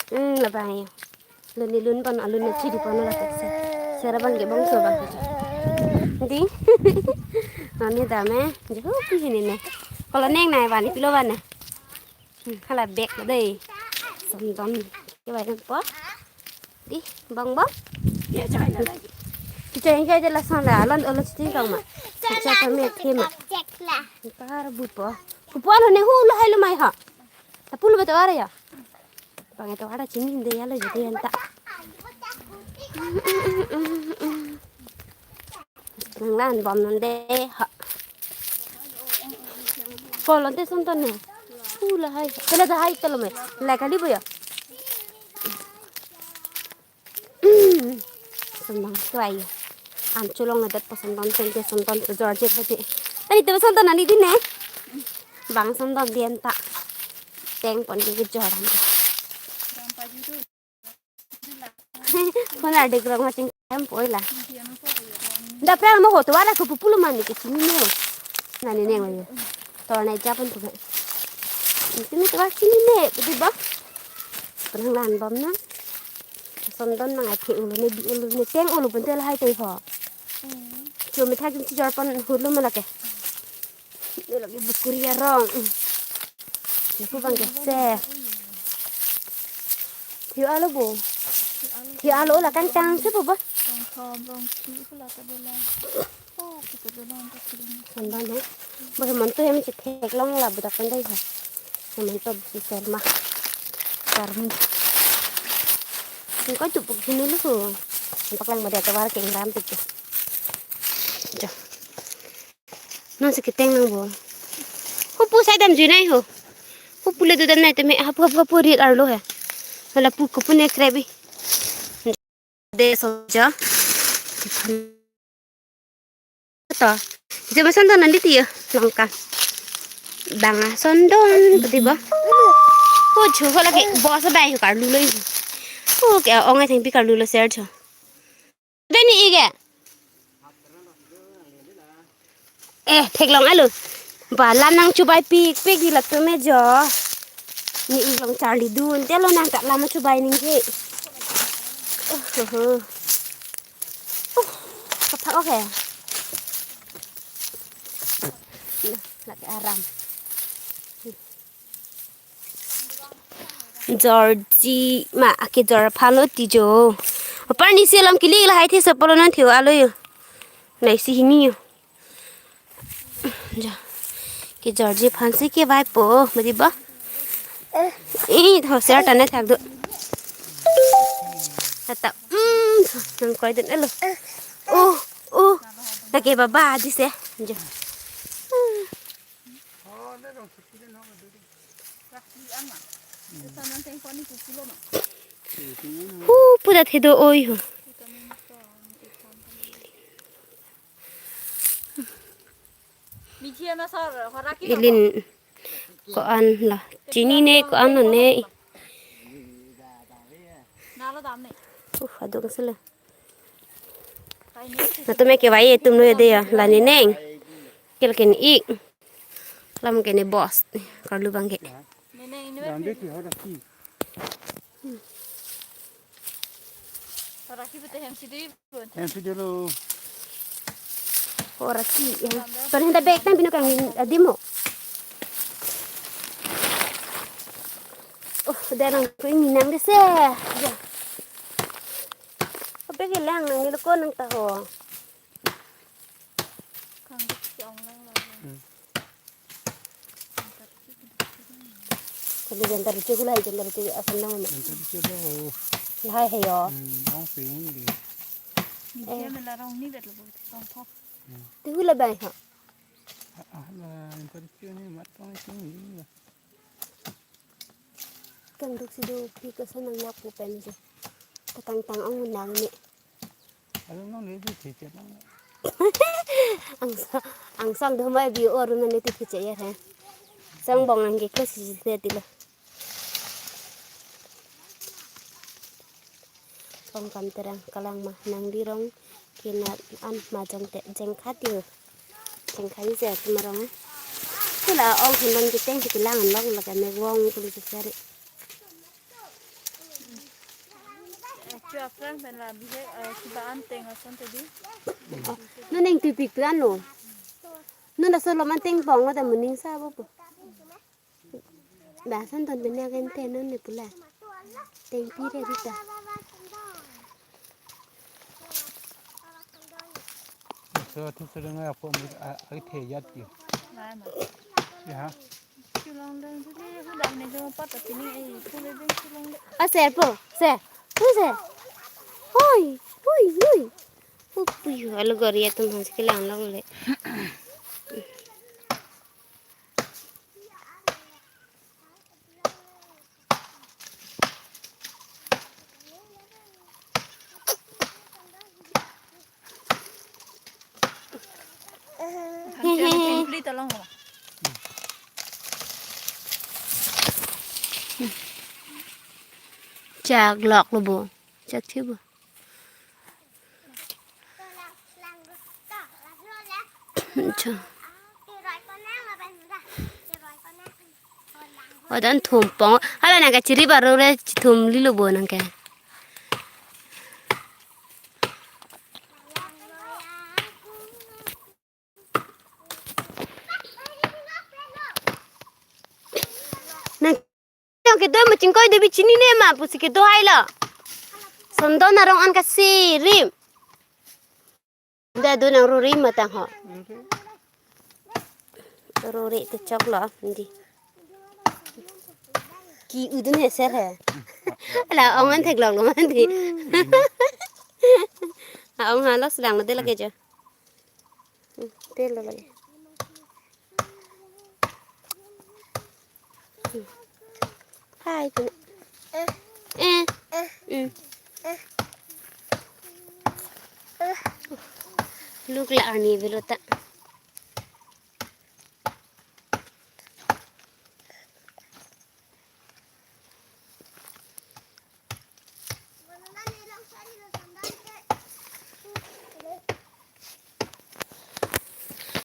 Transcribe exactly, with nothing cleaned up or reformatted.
Hmm, labang yo. Lun ni lun pon, alun ni chiri pon la tek se. Sera bang ke bongso bang ke. Ding. Nani dame, jehu pi hini ne. Kalau neng nai bani pilo bani. Hmm, hala bag dei. Sondon. Ke bai po. Di, bang bang. Chicha yang jai jala sanda, alon olo chitin kang ma. Chicha kami thema. Kar bu po. Pupo alo ne hu lo hai lo mai ha. Tapu lo beto ara ya. Bang itu ada chini de ya lo jadi anta. Nang lan bom non de ha. Kolon te sondon ne. Hu lo hai. Kala da hai telo me. Lai kali bo ya. Sondon kwai. An chulong adat pa sondon teng ke sondon ke jor je pa je. Ani te sondon ani di ne. Bang sondon di anta. Teng pon ke jor. Kona de grong ma chingkam poi la. Da pe mo hoto wala ko pupulo mani ke chini ne. Nani ne wai. Tor nai japon ko. Chini to chini ne, di ba? Penang lan bom na. Sondon nang ai phe ulo ne bi ulo ne teng ulo pun tel hai tei ho. Chu me thak jin si jor pon hulo ma lake. Ini lagi bukuri arong. Naku bang ke se. Thiu alo bo. Thiu alo la kangkang se bo bo. Sondon he. Bo he monto hem si theklong la budak pandai ha. He monto si serma. Karmi. Ko chupuk sini lu. Paklang mada tawar kengram pik. Jo. Non si keteng nang bo. Hupu sai dam jui nai ho. Hupu le du dam nai teme hapu hapu hapu rit arlo he. Hala pu kupu ne krebi. De so jo. To. Jema sondon nandi tiyo. Langka. Banga sondon pati bo. Ho chu ho lagi bo so bai ho karlu lo. Ho ke ong ai thengpi karlu lo ser cho. Deni ige. Eh, theklong alo. Ba lam nang chubai pik pik di lak tu me jo. Ni iglong charli dun. Telo nang tak lam chubai ning ke. Oh, oh, oh. Oh, kapak oke. Nah, lagi aram. Jorji ma ake jor phalo tijo. Apar ni selam kili la hai the sapolo non thiu alo yo. Nai si hini yo. Ja. Ke jorji phansi ke vai po, budi ba? Eh, tho ser tane thak do. Tata, mm, nang koi den alo. Oh, oh. Lagi baba di se. Ja. Hu, puda thedo oi ho. Ilin ko-an la. Chini ne ko-an ne. Uh, adung sila. Na tumi ke vai tum lo de ya, la ni neng. Kel ken ik. Lam ke ne boss. Karlu bang ke. Dam de ki hora ki. Hora ki bete hem si de. Hem si de lo. Hora ki. Tor hinda bag tan bino kang adimo. Oh, darang ko ini nang de se. Ya. Apa ke lang nang ni lo ko nang taho. Kami jantar ricu gula, jantar ricu asam nama. Jantar ricu lo. Lahai hai yo. Hmm, ong ping di. Dia mela rong ni bet lo, tong thok. Tu gula bai ha. Ah, ah, la jantar ricu ni mat tong itu ni. Kangduk si do pi kesan nang nyak pu pen si. Tatang tang ang nang ni. Alam nang ni di cecet nang. Ang sa, ang sang do mai bi or nang ni ti cecet ya ha. Sang bong ang ke si si ti lo. Pong kam terang kalang ma nang di rong kinat an ma jong te jeng khat yo. Jeng khat yo je tu ma rong. Kula ong hundon kiteng ti kilang an long la ka me wong kuli se sari. Aphrang pen la bihek, eh, kiba an teng ason tadi. Oh, non neng tupik tu anlo. Non laso lo man teng pong lo ta moning sa bo po. Ba son ton pen ya kan te non ne pula. Teng pi re rita. So, thu sering apa, ah, ah, the yat ki. Mai ma. Ya. Chulong dong, chule, hu dam ne dong, pat tapi ni, eh, chule dong, chulong dong. Ah, sir po, sir. Tu sir. Hoi, hoi, hoi. Upuyu, alo gori atum hans ke lang lang le. Chak lok lo bo. Chak thi bo. Acha. Odan thum pong. Hala nang kachiri baru re thum lilo bo nang ke. Nang Yang kedo mo chingkoi de bi chinine ma pusi kedo hai lo. Sondon arong an kasirim. Nda do nang ruri matang ho. Ruri te chok lo, ndi. Ki udun he ser he. Ala ong an theklok lo mandi. Ong ha lo sedang lo de lake jo. Hmm, telo lagi. Hmm. Hai, tu. Eh. Hmm. Luk la ani belota.